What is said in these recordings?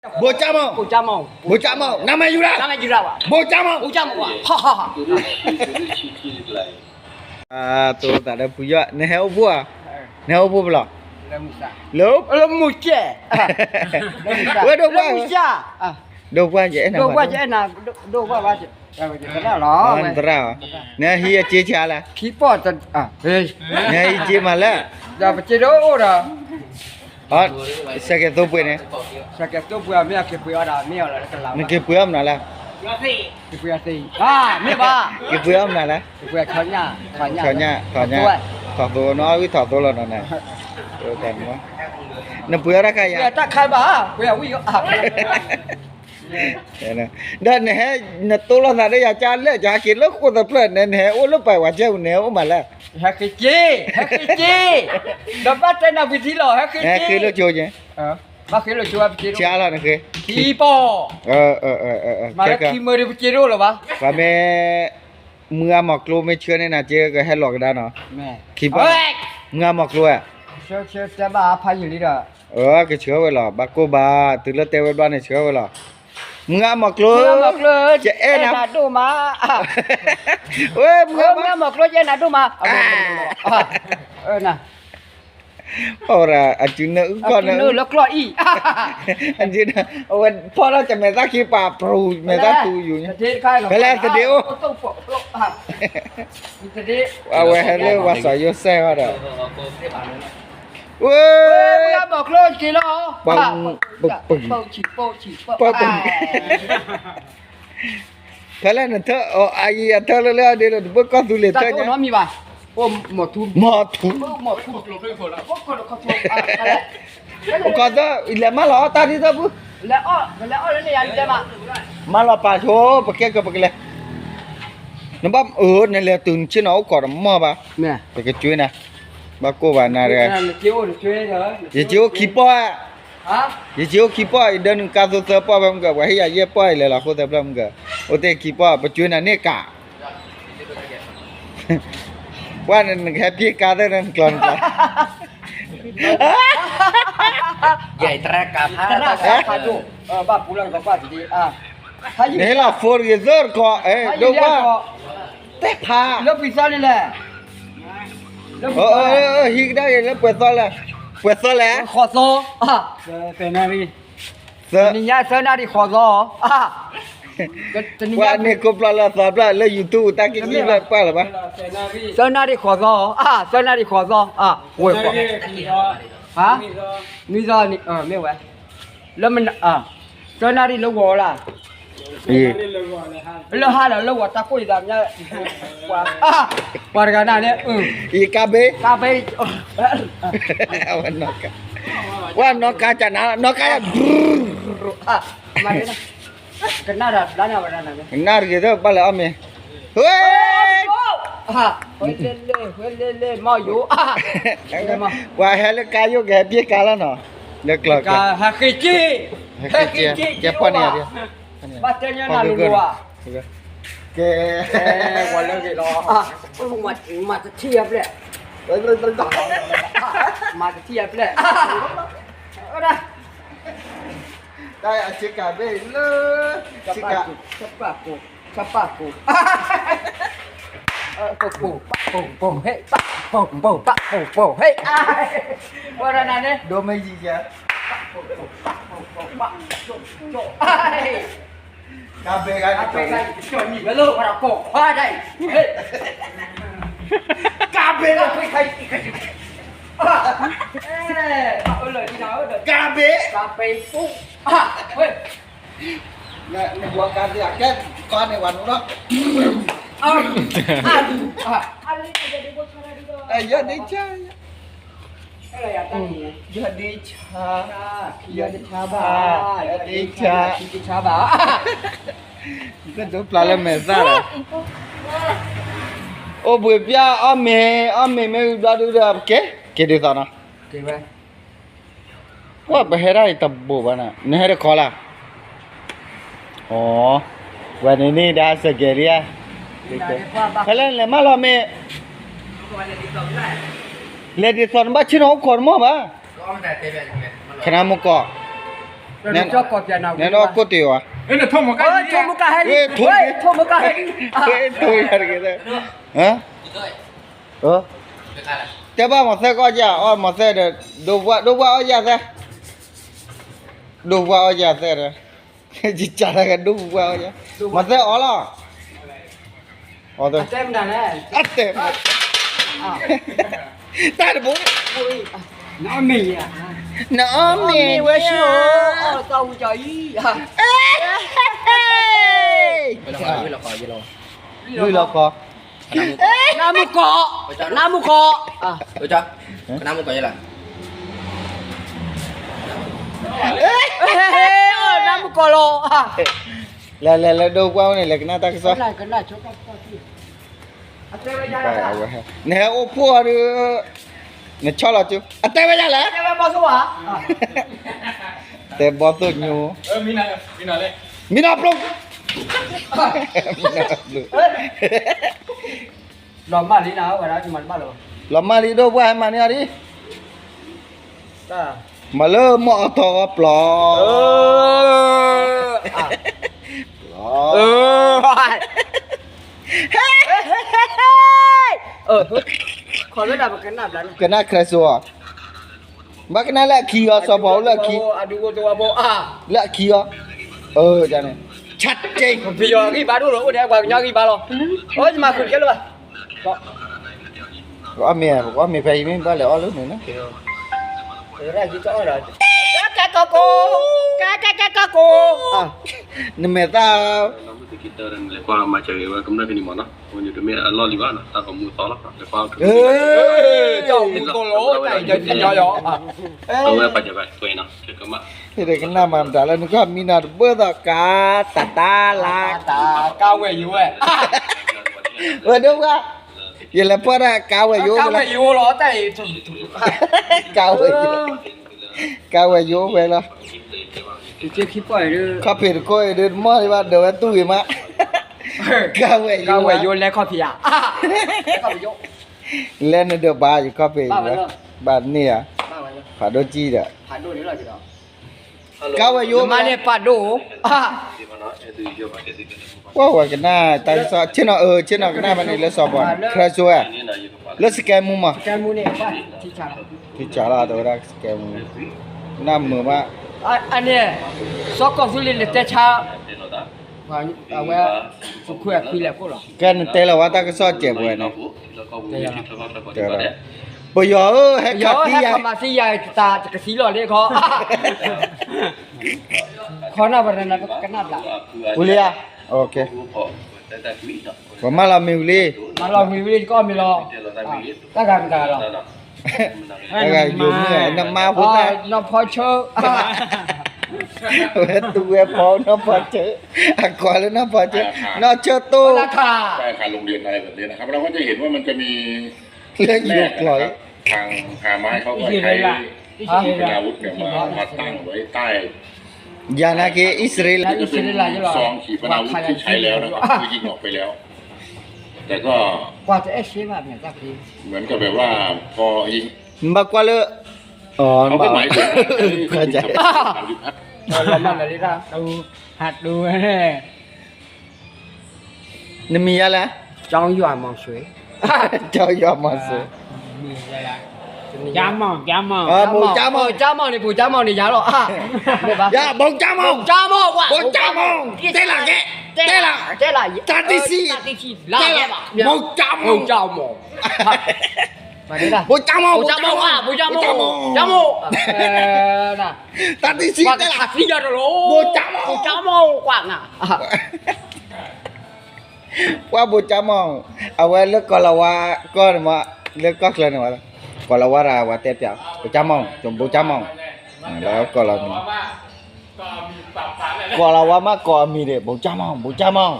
ဗိုလ်ချုပ်မင်း ဗိုလ်ချုပ်မင်း ဗိုလ်ချုပ်မင်း နာမည်ယူရ နာမည်ယူရပါ ဗိုလ်ချုပ်မင်း ဗိုလ်ချုပ်မင်း ဟာဟာဟာ တိသးဒီးဖုယီၢ် နဟဲအိၣ်ဖှိၣ်ဧါ, နဟဲအိၣ်ဖှိၣ်ဖဲလဲၣ်, လၢမုၢ်ကဲ, ဝဲဒိၣ်ပှၢ်, ဒိၣ်ပှၢ်ယအဲၣ်နၤ, ဒိၣ်ပှၢ်ယအဲၣ်နၤ, နသရၣ်, နဟံးအစ့ဆါလဲၣ်, နဟံးစ့မးလဲၣ်, ပစ့ဒိၣ်အိၣ်ဒီး စဲးကဲသိပှ့ၤန့ၣ်, စဲးကဲသိပှ့ၤမ့ၢ်အက့ၤပှ့ၤအီၤဒီးမ့ၢ်အီၤလီၤ, က့ၤပှ့ၤအီၤမနုၤလဲၣ်, က့ၤပှ့ၤအီၤသ့, က့ၤပှ့ၤအီၤမနုၤလဲၣ်, က့ၤပှ့ၤအီၤမနုၤလဲၣ်, ထီၣ်သိ, နအီၣ်ဝံထီၣ်သိလီၤနီၤန့ၣ်, နပှ့ၤအီၤတၢ်ခါယၤ, တၢ်ခါဘၣ်, ပှ့ၤအဝံ, ဒီးနဟဲ, နတိၢ်လီၤသးဒီးယၤကၢ်လၢာ်ကၢ်ဟဲက့ၤလၢဃိၣ်သဖျၢၣ်န့ၣ် နဟဲအိၣ်လၢပှၤဝၤကဲပူၤန့ၣ် အိၣ်မးလဲၣ်, ဟဲက့ၤက့ၤ, ဟဲက့ၤက့ၤ, ဒီးဘၣ်တဲနၤဝံၤထံလီၤ, ဟဲက့ၤက့ၤ, ဟဲက့ၤလိာ်ဆိ, ဘၣ်ဃ့လိာ်ဆိ, ဆံးလီၤနဃ့, ခံပီၢ်, မၤလၢခံမၢဒ်ပစ့တအိၣ်လၢၤဘၣ်, ပှၤမ့ၢ်, မုၢ်ဂၢ်မီၤကျိမ့ၢ်ဆှၢန့ၢ်နၤက့ကဟဲလီၤကဒါနီၤ, ခံပီၢ်, မုၢ်ဂၢ်မီၤကျိ, ဆှၢဆှၢတဲဘၣ်ဖးယံာ်လံဒီး, ကဆှၢဝဲလီၤ, ဘၣ်ကိၢ်ဘၣ်, တုၤလၢတဲဝဲဘျီန့ၣ်ဆှၢဝဲလီၤ, မုၢ်ဂၢ်မီၤကျိ, ယအဲၣ်နၤဒိၣ်မး, ဝဲမုၢ်ဂၢ်မီၤကျိယအဲၣ်နၤဒိၣ်မး, အဝဲ, အစုနၢအုၣ်ကီၢ်န့ၣ်, လၢကျီၢ်အံၤ, အဝဲဖီၣ်ထီၣ်ကမဲာ်သၣ်ခံပာ်ပြူၤ မဲာ်သၣ်သူယူၤ, ဖဲလဲၣ်သဒ့အိၣ်, အဝဲဟဲလၢပှၤစီၤယိၤစဲးဃီဒီး, ဝဲ, ပှၤ, ပှၤ, ဖဲလဲၣ်နထၢၣ်, အအံၤအထၢၣ်လၢလၢအဒ့လၢတဘၣ်ကီၢ်သူလ့ၤထၢၣ်ညါ, မီၤထူ, မီၤထူ, ကီၢ်သၢ လဲၤမၤလီၤအီၣ်တၢ်ဒ်သိးပူ, မၤလီၤပာ်ဆိ ပကဲကပကလဲၤ, နဘၣ်အၢ နလဲၤတုၤနဆ့ၣ်နီၤအိၣ်ကီးတမီၢ်ဘၣ်, ပကကွ့နၤ, ဘၣ်ကိၢ်ဘၣ်နၤတဂၤ, ယက့ၤအိၣ်ခံပီၢ်, ယက့ၤအိၣ်ခံပီၢ်, ယဒၢနုာ်ကါသိသၢပီၢ်ဖဲမုၢ်ကၢၤ ပှၤဟ့ၣ်ယၤယဲၢ်ပီၢ်အံၤလဲၤလီၤဃိသၢဖျၢၣ်မုၢ်ကၢၤ, အိၣ်တ့ၢ်ခံပီၢ် ပကွ့နၤန့ၣ်ကး ပှၤနကဟဲပျ့ၤကါသၢနကျီနကျီ, ယတရၣ်ကါဖး, ဘၣ်ပူလီၤကကွၢ်တဒံး, နဟ့ၣ်လီၤ phone တဂ့ၤသၢတကီး, ဒိၣ်ဘၣ်, တဲဖး, လၢပှဲၤသီန့ၣ်လဲၣ်, ဟံးကဒါက့ၤလၢပှဲၤသီလဲၣ်, ပှဲၤသီလဲၣ်, ဃိးသီ, သၢနၣ်ရံၣ်, သၢ, တနံၤညါသၢနၣ်ရံၣ်ဃိးသီ, ပှၤန့ၣ်ကိးပျီလၢသီပျီလၢ YouTube တၢ်က့ၤကံၣ်လၢပှၢ်လၢၤဘၣ်, သၢနၣ်ရံၣ်ဃိးသီ, သၢနၣ်ရံၣ်ဃိးသီ, ဝဲ, နွံသီ, မ့ၢ်ဝဲ, လၢ, သၢနၣ်ရံၣ်လၢဂီၤလၢ် လၢဟါဒီးလၢဂီၤတၢ်ကိၢ်ယသးမး, ပှၤတဂၤနၤန့ၣ်, ယကါဘ့, ကါဘ့, ဝဲနီၢ်ကါ, ဝဲနီၢ်ကါကနၤ, နီၢ်ကါ, ကနၣ်တဂ့ၤသၢဘၣ်လၢအီၣ်မ့ၤ, ဝဲ, ဝဲလဲလဲလဲမီၢ်ယိၤ, ပှၤဟဲလၢကါယိၣ်ကဟဲပျ့ၤကါလီၤနီၤ, လၢကျီၢ်ကဲ, ဟဲဃ့က့ၤ, ဟဲဃ့က့ၤ, ကဲဖီၣ်န့ၢ်ယၤ, ဘၣ်တဲညါနၤလိၤလိၤဧါ, ကဲ, ဝဲလၢဂ့ၤလီၤ, မၤတထံၣ်အပျဲၢ်, မၤတထံၣ်အပျဲၢ်, တၢ်အဆ့ကၤဘ့ၣ်လၢ, ဆ့ကၤ, ဆပၢ်ကိၢ်, ဆပၢ်ကိၢ်, ပပိၢ်, ပပိၢ်, ပပိၢ်, ပပိၢ်, ပပိၢ်, ပပိၢ်, ပပိၢ်, ပပိၢ်, ပပိၢ်, ပပိၢ်, ပပိၢ်, ပပိၢ်, ပပိၢ်, ပပိၢ်, ပပိၢ်, ကါဘ့ၣ်, ကါဘ့ၣ်, ကါဘ့ၣ်, ကါဘ့ၣ်, နဘှီကါသ့အကဲ, ကီန့ၣ်ဝဲနူၤလီၤ, ယဒ့ဆါ, ယဒ့ဆါ, ယဒ့ဆါဘၣ်, ယဒ့ဆါ, ယဒ့ဆါဘၣ်, ကဒိးပျၢ်လၢမဲာ်သၣ်လီၤ, အိၣ်ဘှံးပျၢ်အီၣ်မ့ၤ, အီၣ်မ့ၤမ့ၢ်ဝံၤဘျီဒုဒီးကဲ, က့ၤဒ်သိးနီၤ, ကွၢ်ပဟဲဒၣ်အံၤတဘိးဘၣ်နၤ, နဟဲတခီလၢ်, အိ, ဝဲန့ၣ်န့ၣ်ဒၣ်စကဲၤလံဧါ, ဖဲလဲၣ်လဲၤမၢလီၤမ့ၢ်, လဲၤဒ်သိးနဘၣ်ဆ့ၣ်နီၤအိၣ်ခိးတမီၢ်ဘၣ်, ခနၣ်မူကီၢ်, နကၠီကိးပၠးနၤဝံၤ နနီၢ်ခိၣ်တ့ၢ်ဝဲ, ထိၣ်မကဟဲလံ, ထိၣ်မကဟဲလံ, ထိၣ်မကဟဲလံ, ထိၣ်မကဟဲလံ, တဲဘၣ်မီၤသဲကအီၣ်ယၤ, အီၣ်မီၤသဲဒီး, ဒိပှၢ်, ဒိပှၢ်အီၣ်ယၤသဲ, ဒိပှၢ်အီၣ်ယၤသဲဒီး, ယကးတၢ်ကဒိပှၢ်အီၣ်ယၤ, မီၤသဲအီၣ်လီၤ, အတဲမတၤလဲၣ်, အတဲမတၤ, တၢ်တဘိ, နအီၣ်မ့ၤ, နအီၣ်မ့ၤဝဲဆိ, အီၣ်သီဝံၤကီးအံၤ, လွံၢ်လီၤဃီ, နါမုၢ်ကီး, နါမုၢ်ကီး, နါမုၢ်ကီးလီၤ, လဲၤလဲၤလၢဒိပှၢ်န့ၣ် လဲၤကနၣ်တၢ်ကစီၣ်, နဟဲအိၣ်ဖှိၣ်အီၤဒီး, နဆီၣ်လီၤကၠိ, အတဲဝဲဒ်လဲၣ်, တဲဘီသိၣ်ညိ, မံနီၤပျိ, မံနီၤပျိ, လီၤမၢ်လံနၤဝဲဒၣ်မၤတဘၣ်လၢၤဘၣ်, လီၤမၢ်လံဒိပှၢ်ဟဲမၤန့ၢ်အီၤဒံး, မၤလၢမီၢ်အီထီၣ်အီပျီ, ပျီ, ကနၣ်ခရၢၣ်စိ, ဘၣ်ကနၣ်လၢအခံအီၤ စီၤပီၤအိၣ်လၢအခံ, လၢအခံအီၤ, ဆါတ့ၢ်, ပယီၤဂံၢ်ဘါဒိၣ်လီၤ အိၣ်ဒီးပှၤကညီဂံၢ်ဘါလီၤ, အိၣ်ယမၤဃုာ်ကဲလၢၤဘၣ်, ပကအီၣ်မ့ၤ, ပကအီၣ်မ့ၤဖဲအံၤမ့ၢ်ဘၣ်လဲၤအီၣ်လၢန့ၣ်, ကဲကဲကီကိ, ကဲကဲကီကိ, နမဲာ်သၣ် ကွၢ်မၤစၢၤဂ့ၤဝဲကမျၢၢ်ဖဲန့ၣ်မးနီၤ, အဝဲန့ၣ်တမ့ၢ်အလီၢ်လံဘၣ်နီၤ, တၢ်ဂီၤမူသီလီၤ, လဲၤကွၢ်, တၢ်ဂီၤမူသီလီၤ, တၢ်အံၤတၢ်ယီယီ, အဝဲပာ်စၢၤဘၣ်ကွဲနီၤ, နကနၣ်မၤမတၤလၢနကွၢ်မံနီၤတဘၢၣ်သီကါ, တၢ်တၢ်လၢ, ကါဝဲၢ်ယိၤဝဲ, ဝဲဒိၣ်ဘၣ်, ယလဲၤပၢၢ်တၢ်ကါဝဲၢ်ယိၤ, ကါဝဲၢ်ယိၤ, ကါဝဲၢ်ယိၤဝဲလီၤ, ခီၣ်ဖံးတခိၣ်အံၤဒုး တမီၢ်ဒံးဘၣ် ဒၢးဝဲတူၢ်ဂ့ၤမး, ကါဝဲၢ်ယိၤ, လဲၤနဒၢးဘၣ်ယခီၣ်ဖံးအံၤ, ဘၣ်န့ၢ်ဧါ, ဖးဒိၣ်ကံၢ်ဒီး, ကါဝဲၢ်ယိၤမးန့ၣ်ပာ်ဒိၣ်, ကွၢ်ဝဲကနၣ်တၢ်ကစီၣ်, ဆ့ၣ်နီၤအၢ ဆ့ၣ်နီၤကနၣ်ဖဲန့ၣ်လၢစီၤပီၤ, ခရၢၣ်စိဝဲ, လၢစကဲမူမး, ထံဆးလီၤ တဝဲဒၣ်စကဲမူ, နၢ်မုာ်မး, အန့ၣ်, စီၤကီၢ်သူလ့ၤနတဲဆါ, အဝဲ, ကဲနတဲလီၤဝဲတၢ်ကစီၣ်စဲးပဝဲန့ၣ်, ပယီၤဧၢ ဟဲခးသံယၤ, ဟဲခးမၤသံယၤ, တၢ်တကသံလီၤလၢခီ ခီနၢ်ပရၢနကနၣ်ဘျး, ဝံၤလံဧါ, ပှၤမၢလီၤမ့ၤဝံၤလံ, မၢလီၤမ့ၤဝံၤလံ ကီၢ်မ့ၤလီၤ, တၢ်ဂၤမတၤဂၤလီၤ, တၢ်ဂၤယိၤမ့ၢ်နမါဖိသၣ်, နီၢ်ဖီဆၢ, ဝဲသူဝဲဖီနီၢ်ဖီဆၢ, အကွၢ်လၢနီၢ်ဖီဆၢ, နီၢ်ဆၢတိၢ်, လၢယိၤကျိာ် ทางฮามาสเขาก็ใช้ขีปนาวุธเนี่ยมามาตั้งไว้ใต้ อย่างนั้นคืออิสราเอล ก็จะเป็นซองขีปนาวุธที่ใช้แล้วนะครับ ที่ยิงออกไปแล้ว แต่ก็เหมือนกับแบบว่าพอยิง ဘၣ်ကွၢ်လၢ อ๋อ เขาก็หมายถึง เข้าใจ ဟးတူဝဲ နမံၤယါလဲၣ်, ကျောင်းရွာမောင်ဆွေ, ကျောင်းရွာမောင်ဆွေ, ဗိုလ်ကျောင်းမောင်, ဗိုလ်ကျောင်းမောင်န့ၣ် ဗိုလ်ကျောင်းမောင်န့ၣ် ယၤလီၤ, ဗိုလ်ကျောင်းမောင်, ဗိုလ်ကျောင်းမောင်, တဲလာ်ကဲ, တဲလာ်, တဲလာ်, တၢ်တဆံ, တၢ်တဆံ, ဗိုလ်ကျောင်းမောင်, ဗိုလ်ကျောင်းမောင်, ဗိုလ်ကျောင်းမောင်, ဗိုလ်ကျောင်းမောင်, ဗိုလ်ကျောင်းမောင်, ဗိုလ်ကျောင်းမောင်, တၢ်တဆံ, တဲလာ်, ဗိုလ်ကျောင်းမောင်, ဗိုလ်ကျောင်းမောင်, ကွၢ်နၤ ပှၤဗိုလ်ကျောင်းမောင်, အဝဲလၢကီၢ်လီၤဝါကီၢ်န့ၣ်မး, လၢကီၢ်ချၢန့ၣ်မး, ကီၢ်လီၤဝါတၢ်ဝဲတဲပျး, ဗိုလ်ကျောင်းမောင်, ဗိုလ်ကျောင်းမောင်, လၢကီၢ်လီၤမံၤ, ကီၢ်လီၤဝါမးကီၢ်အမံၤန့ၣ်, ဗိုလ်ကျောင်းမောင်, ဗိုလ်ကျောင်းမောင်,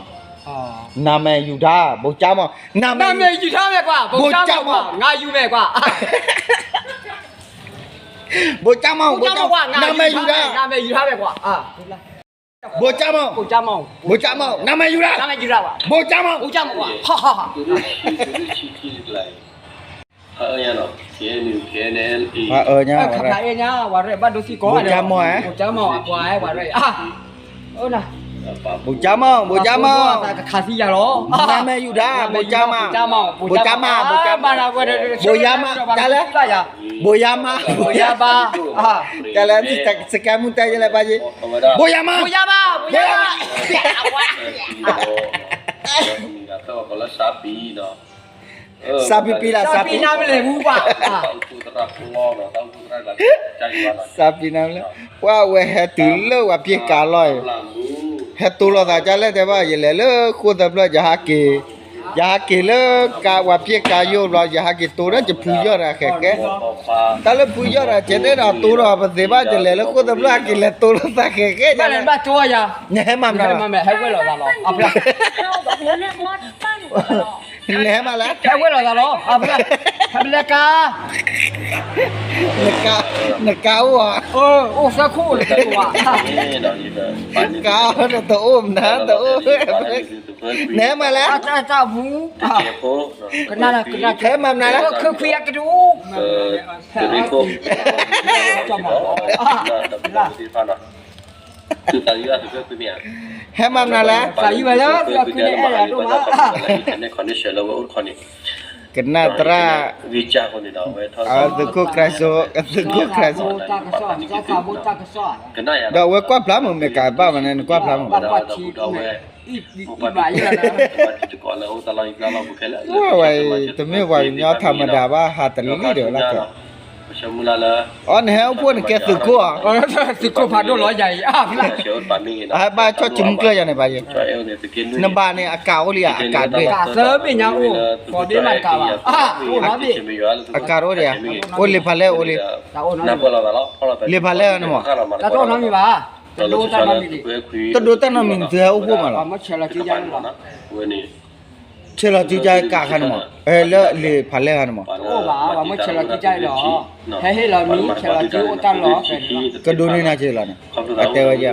နာမည်ယူထား, ဗိုလ်ကျောင်းမောင်, နာမည်ယူထား, နာမည်ယူထားမယ်ကွၢ်, ဗိုလ်ကျောင်းမောင်ကွၢ်, ငါယူမယ်ကွၢ်, ဗိုလ်ကျောင်းမောင်, ဗိုလ်ကျောင်းမောင်ကွၢ်, နာမည်ယူထား, နာမည်ယူထားမယ်ကွၢ်, ဗိုလ်ကျောင်းမောင်, ဗိုလ်ကျောင်းမောင်, ဗိုလ်ကျောင်းမောင်, နာမည်ယူထား, နာမည်ယူထားကွၢ်, ဗိုလ်ကျောင်းမောင်, ဗိုလ်ကျောင်းမောင်ကွၢ်, ဟးဟးဟး, အၢ ယၤနီၤ, KNU KNLA ဝါအၢညါ ခါခါအ့ၣ်ညါ ဝါရဲၣ်ဘၣ်ဒိသံကိး ဘိကၠၢမီၢ်ဧါ ဘိကၠၢမီၢ် အပှၤဝါရဲၣ် ဘိကၠၢမီၢ် ဘိကၠၢမီၢ် ခါသံယၤလီၤ နမဲာ်ယူၤဒၣ် ဘိကၠၢမီၢ် ဘိကၠၢမီၢ် ဘိကၠၢမီၢ် ဘိယါမါ တၢ်လဲၣ် ဘိယါမါ ဘိယါဘါ တၢ်လဲၣ် စကဲမူတဲယလဲၣ်ဘၣ်ယ့ ဘိယါမါ ဘိယါမါ ဘိယါမါ စးပံပံလၢ စးပံနါမလဲၣ် ပှၤအဝဲဟဲတုၤလၢဝၤပှ့ၤကၤလီၤအံၤ ဟဲတိၢ်လိာ်သးဒ်လဲၣ်တဲဘၣ် ယလဲၤလၢဃိၣ်သၢဖျၢၣ် ယဟးက့ၤ ယဟးက့ၤလၢကၤ ဝၤပှ့ၤကၤယိဘျီ ယဟးက့ၤတိၢ်ဒီးယဖုယီၢ်တၢ်ဃဲးဃဲး တၢ်လၢဖုယီၢ်တၢ် ကဲတဲဒီးတိၢ်ဒီးပသ့ဘၣ် ယလဲၤလၢဃိၣ်သၢဖျၢၣ်ဟးက့ၤလဲၤတိၢ်လိာ်သးဃဲးဃဲး နဟဲမၤမနုၤလဲၣ် နဟဲမၤလဲၣ် ဟဲဝဲလိာ်သးလီၤ နကါ နကါအိၣ်ဧါ အိၣ်သၢခိၣ် ကါတအိၣ်မနုၤတအိၣ် နဟဲမၤလဲၣ် ဟဲမၤမနုၤလဲၣ် ဟဲမၤမနုၤလဲၣ် ကနၣ်သရၣ် သုးခိၣ်ကျါစိ သုးခိၣ်ကျါစိ ဒီးအဝဲကွၢ်ဖျါမုၢ် မ့ၢ်ကးဘၣ်မးန့ၣ် နကွၢ်ဖျါမုၢ် ဝဲ တမ့ၢ်ပှၤကညီထးမတၤဘၣ် ဟးတလံၣ်ဒီးလၢကီး အီ နဟဲအိၣ်ဖှိၣ်နကဲသုးခိၣ်ဧါ သုးခိၣ်ဖးဒိၣ်လီၤယၤအံၤ အဘၣ်ကၠီၣ်ကၠူမုၢ်ကျၢၢ်ယၤန့ၣ်ဘၣ်ယဲ နဘၣ်န့ၣ် အကးအိၣ်လံဧါ အကးဒွဲၣ် အကးဒိၣ်ဒံးဧါ အိၣ်လံဖးလဲၢ်အိၣ်လံ လံဖးလဲၢ်န့ၣ်မး တဒိးတၢ်နီတမံၤန့ၣ် သုဟဲအိၣ်ဖှိၣ်မးလီၤ ဆဲးလီၤစုကါကးခါန့ၣ်မး လၢလံဖးလဲၢ်ခါန့ၣ်မး ကဒိးန့ၢ်နၤက့ၤလီၤန့ၣ် အတဲဝဲယၤ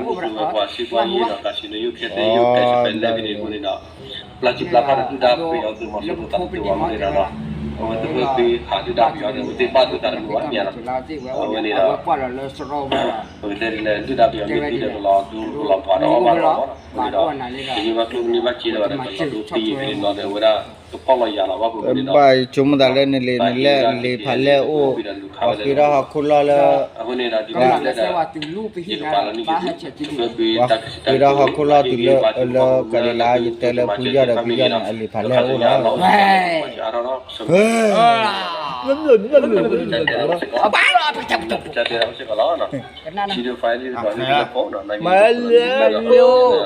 ဘၣ်ဆိကမိၣ်သးလၢနလံၤ နလဲၤလံဖးလဲၢ်အိၣ် ပှၤဃ့ထီၣ်ဟီၣ်ခိၣ်လီၢ်လၢ ပှၤဃ့ထီၣ်ဟီၣ်ခိၣ်လီၢ်တုၤလၢ လၢကၤလံၤလါ ယတဲလၢဖုယီၢ်ဒီးဖုယီၢ်န့ၣ် အလံၤဖးလဲၢ်အိၣ်လီၤ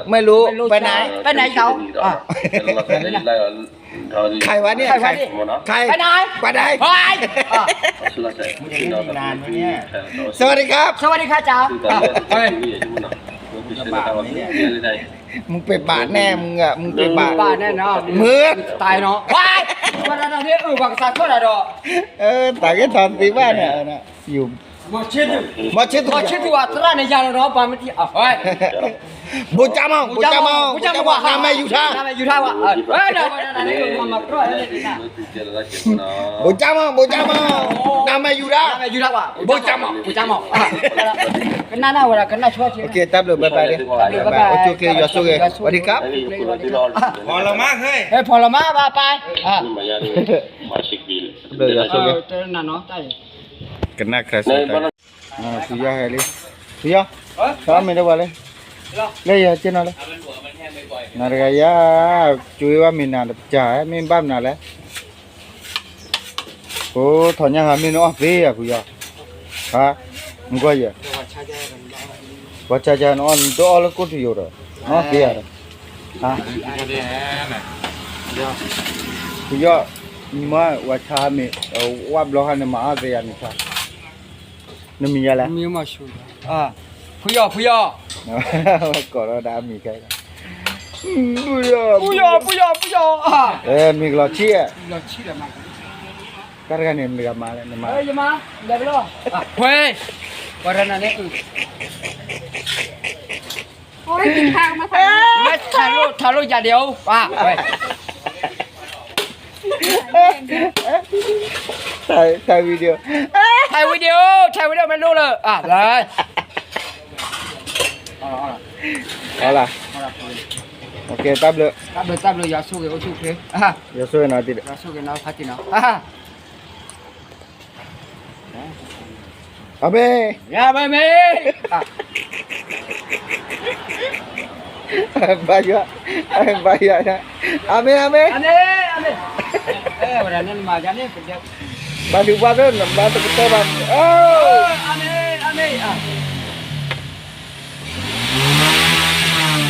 မ့ၢ်လိ ပနၢ် ပနၢ် ခါအံၤဝဲန့ၣ် ခါအံၤ ပနၢ် ပနၢ် สวัสดีครับ สวัสดีครับจ๋า မုၢ်ပ့ၤဘၣ်နဲၣ် မုၢ် မုၢ်ပ့ၤဘၣ် မုၢ် တၢ်နီၤ ဝါ ဝါဒၣ်ဒၣ်န့ၣ် အၢ ပှၤကစးထီၣ်တၢ်ဒီး တၢ်ဂ့ၢ်ထီၣ်သ့ဘၣ်န့ၣ် မီၤဆ့သူ မီၤဆ့သူ မီၤဆ့သူ အသရၣ်န့ၣ်ယၤလီၤဒီး ပှၤမ့ၢ်ထံၣ် ဘိၣ်ကၠၢမီၢ် ဘိၣ်ကၠၢမီၢ် ဘိၣ်ကၠၢမီၢ် နမဲာ်ယူၤထါ နမဲာ်ယူၤထါဝဲ ဘိၣ်ကၠၢမီၢ် ဘိၣ်ကၠၢမီၢ် နမဲာ်ယူၤထါ ဘိၣ်ကၠၢမီၢ် ဘိၣ်ကၠၢမီၢ် ကနၣ်ဝဲဒၣ်ကနၣ်ဆိက့ တၢ်ဘျုးဘၣ်ဘၣ် အိၣ်ဆူၣ်ချ့ ယွၤဆိၣ်ဂ့ၤ စဝၤဒံကပ် ဖီၣ်လီၤမး ဖီၣ်လီၤမး ဘၣ်ပၢ် တၢ်ဘျုး ယွၤဆိၣ်ဂ့ၤ ကနၣ်ခရၢၣ်စ့ၢ် ဖုယီၢ်ဟဲလံ ဖုယီၢ် သးမ့ၢ်တဝၤလၢ လၢယၤက့ၤနီၤလၢ နတဂၤယၤ ကၠိဝဲမ့ၢ်နၤတပစၢ် မ့ၢ်ဘၣ်မနုၤလဲၣ် အိ ထီၣ်ညါဟးမ့ၢ်နအီၣ်သ့ဧါ ဖုယီၢ် ဟါ မကွၢ်ယဲၢ် ပှၤဆါယၤနအီၣ် နတအီၣ်လၢကိၣ်ထူယိာ်ဒီး နအီၣ်သ့ဧါဒီး ဟါ ဖုယီၢ် မ့ၢ်ဝၤဆါမ့ၢ် ဝၣ်ဘျီဟါန့ၣ် မၤအီၣ်သ့ယၤန့ၣ်ဆါ နမံၤယၤလဲၣ် ဖုယီၢ် ဖုယီၢ် ကိးထီၣ်ဒၣ်အမံၤခဲ ဖုယီၢ် ဖုယီၢ် ဖုယီၢ် ဖုယီၢ် မ့ၢ်ကလီၤဆံၣ် တၢ်တဂၤန့ၣ် မ့ၢ်ဂၤမၤလဲၣ် နမၤ ဝဲ ပှၤရနၤန့ၣ် မ့ၢ်ထါလိၣ် ထါလိၣ်ယၤဒဲးအိၣ် ဝဲ ถ่าย ถ่ายวิดีโอ ถ่ายวิดีโอ ถ่ายวิดีโอ ไม่รู้เลย อ่ะ ได้ เอาล่ะ โอเค တၢ်ဘျုး တၢ်ဘျုး တၢ်ဘျုး ယွၤဆိၣ်ဂ့ၤအိၣ်ဆူၣ်ချ့ ယွၤဆိၣ်ဂ့ၤနီၤ ယွၤဆိၣ်ဂ့ၤနီၤ ဖးတံၢ်နီၤ အမ့ၢ် ယၤမ့ၢ်မ့ၢ် ဘါယွၤ ဘါယွၤ အမ့ၢ် အမ့ၢ် အမ့ၢ် အမ့ၢ် ဘါထုကဖၣ်သ့ၣ် နဘါထုကဖၣ်ဘၣ် အမ့ၢ် အမ့ၢ်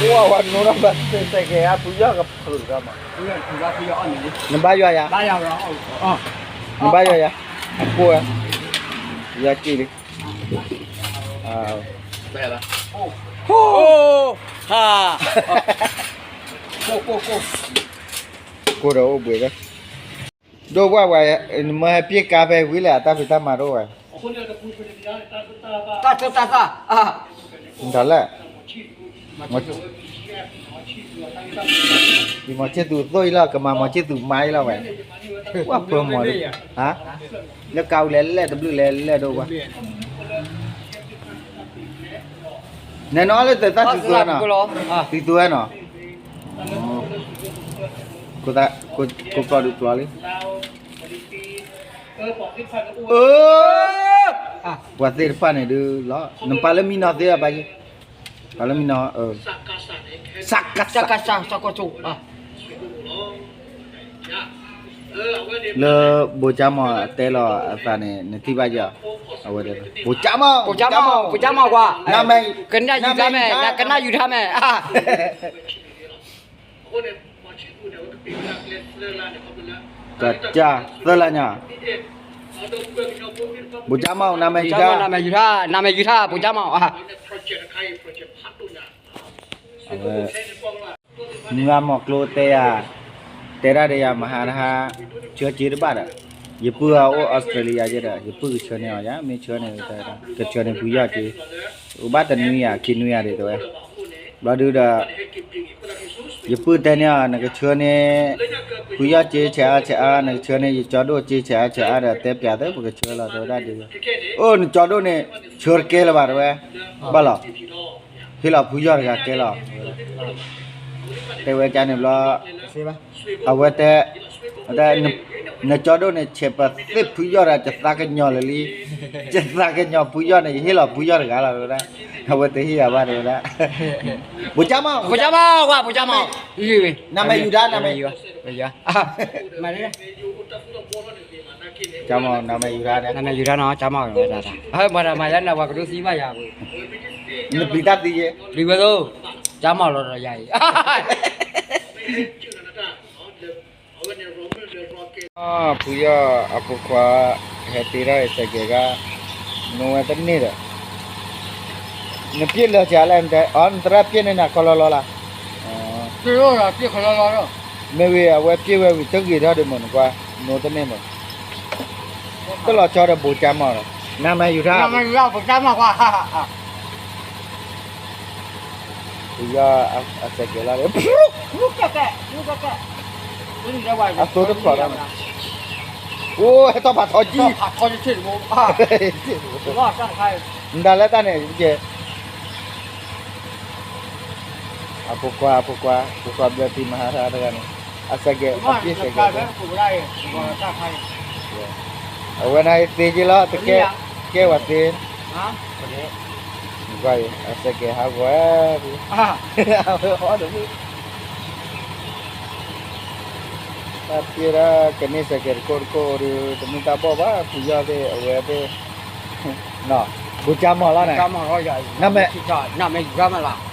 ဝဲ ဝဲ နိဒီးဘၣ်သ့ၣ်သ့ၣ်က့ၤ အဖုယီၢ်ကဖုးဒီးမး နဘါယွၤယၤ နဘါယွၤယၤ အကိၢ်ဝဲ ယွၤကံၢ်လံ ကိၢ်ဒီးအိၣ်ဘှံးလၢ ဒိၣ်ဘၣ်ဝဲမ့ၢ်ဟဲပျ့ကါဖဲဝံၤလဲၣ် အတၢ်ဖံးတၢ်မၤဒိၣ်ဝဲ တၢ်ထူးတၢ်သၣ် တၢ် ယမီၤဆ့ၣ်သူးသိၣ်အံၤလီၤ ကမၤမီၤဆ့ၣ်သူးမါအံၤလီၤဝဲ ဝဲဖိမီၤ လၢကါအူလဲၣ်လဲၣ်တဘျုးလဲၣ်လဲၣ်ဒိၣ်ဝဲ နဲနီၤလၢတၢ်သၣ်သံသိဝဲနီၤ သံသိဝဲနီၤ ကိးကျီၢ်ဒုးကျီၢ်လံ ပှၤသ့ၣ်တဖၣ်န့ၣ်ဒုးလီၤ နပာ်လၢမံနီၤသ့အပာ်က့ၤ ပာ်လၢမံနီၤ စကစ စကစ လၢဘိၣ်ကၠါမီၢ်အတဲလီၤအသးန့ၣ် နထံၣ်ဘၣ်ယၤ အဝဲ ဘိၣ်ကၠါမီၢ် ဘိၣ်ကၠါမီၢ် ဘိၣ်ကၠါမီၢ်ကွၢ် ကနၣ်ယူၤထါမဲာ် ကနၣ်ယူၤထါမဲာ် ကစၢ်သၢလါညါ ဘိၣ်ကၠါမီၢ် နမဲာ်ယူၤထါ နမဲာ်ယူၤထါ နမဲာ်ယူၤထါ ဘိၣ်ကၠါမီၢ် မုၢ်ဂၤမီၢ်ကျိတဲယၤ တဲဒၣ်ဒီးယၤ မဟါတဟါ ဆၢက့ၤတဘၣ်ဒီး ယပုၢ်အအိၣ်အီစထြ့လယါယဲဒီး ယပုၢ်ကဆၢန့ၢ်အီၤယၤ မ့ၢ်ဆၢန့ၢ် ကဆၢန့ၢ်ဖုယီၢ်က့ၤ အိၣ်ဘၣ်တနွံယၤ ခံနွံယၤဒ်တဲဝဲ ဘျီဒုဒီး ယပုၢ်တဲန့ၢ်အီၤ နကဆၢန့ၢ် ဖုယီၢ်က့ၤဆဲးအါဆဲးအါ နကဆၢန့ၢ် ယကၠီဒိၣ်က့ၤဆဲးအါဆဲးအါဒီး တဲပျးသ့ ပကဆၢလီၤ တဲဝဲဒၣ်ဒ် အိၣ် နကၠီဒိၣ်န့ၣ် ဆၢတကဲလၢၤဘၣ် တဲဝဲ ဘၣ်လီၤ ဟ့ၣ်လီၤဖုယီၢ်တဂၤကဲလီၤ တဲဝဲကန့ၣ်ဘျီ အဝဲတဲ နကၠီဒိၣ်န့ၣ် ဆဲးပသ့ၣ်ဖုယီၢ်ဒီး ယသးကညီၤလၢာ်လံ ယသးကညီၤဖုယီၢ်န့ၣ် ယဟ့ၣ်လီၤဖုယီၢ်တဂၤလီၤ တဲဝဲဒၣ် အဝဲတဟ့ၣ်ယၤဘၣ် တဲဝဲဒၣ် ဘိၣ်ကၠါမီၢ် ဘိၣ်ကၠါမီၢ် ကွၢ် ဘိၣ်ကၠါမီၢ် နမဲာ်ယူၤဒၣ် နမဲာ်ယူၤ ဘိၣ်ကၠါမီၢ် နမဲာ်ယူၤဒၣ် နမဲာ်ယူၤဒၣ်နီၤ ကၠါမီၢ် မၤတၢ်မၤယါန့ၣ် ပှၤကဒိသံဘၣ်ယၤ နပျံၤတၢ်သံယဲ ပျံၤဝဲသိ ကၠါမီၢ်လီၤဒီးယၤအံၤ ဖုယီၢ်အဖိခွါ ဟဲတ့ထီၣ်အံၤ စဲးကဲးခါ နဝဲတန့ၢ်ဒီး နပျ့ၢ်လၢာ်စှၤလဲၣ် အီ နသရၣ်ပျ့ၢ်န့ၢ်နၤခီလီလီလၢ် မ့ၢ်ဝံၤ အဝဲပျ့ၢ်ဝဲဝံၤ တဂ့ၤထီၣ်ဒံးမ့ၢ်နကွၢ် နဝဲတန့ၢ်မ့ၢ် တလီၤဆီဒီးဘိၣ်ကၠါမီၢ်ဒီး နမဲာ်ယူၤထါ ပူၤကၠါမီၢ်ကွၢ် ပူၤကၠါ အစဲးကဲးလီၤဒီး အသိတဖျိးဒီး အိၣ် ဟဲထီၣ်ဖးထီကံ မတၤလဲၣ်တၢ်န့ၣ် ကဲ အဖိခွါ အဖိခွါ ဖိခွါဘျၢထံမဟါထါတဂၤန့ၣ် အစဲးကဲး အပျ့ၢ်စဲးကဲး အဝဲန့ၣ်သ့က့လီၤ တကဲ ကဲဝဲသ့ ကွၢ်အံၤ အစဲးကဲးဟးဂီၤ အဝဲအီၣ်တဖု တၢ်ပျ့ၢ်ဒၣ်ကန့ၢ်စဲးကဲးတခိၣ်တခိၣ်ဒီး တမ့ၢ်တၢ်ဘီၣ်ဘၣ် ဖုယီၢ်သ့ၣ် အဝဲသ့ၣ် ဘိၣ်ကၠါမီၢ်လီၤန့ၣ် နမဲာ် နမဲာ်ယူၤရၣ်မးလီၤ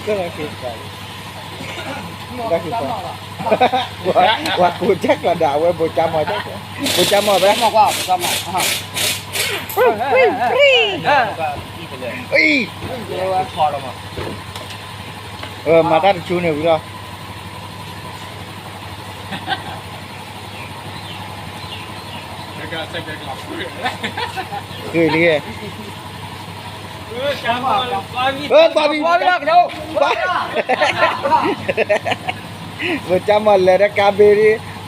ကဲလီၤက့ၤ ဝဲကိးကၠၢ်ကျီၤဒၣ် အဝဲဘိၣ်ကၠါမီၢ် ဘိၣ်ကၠါမီၢ်ဘဲ မၤတၢ်တဆူန့ၣ်ဝံၤလီၤ ဃ့လံ ဘိၣ်ကၠါမီၢ်လဲၤတကါဘ့ၣ်လံ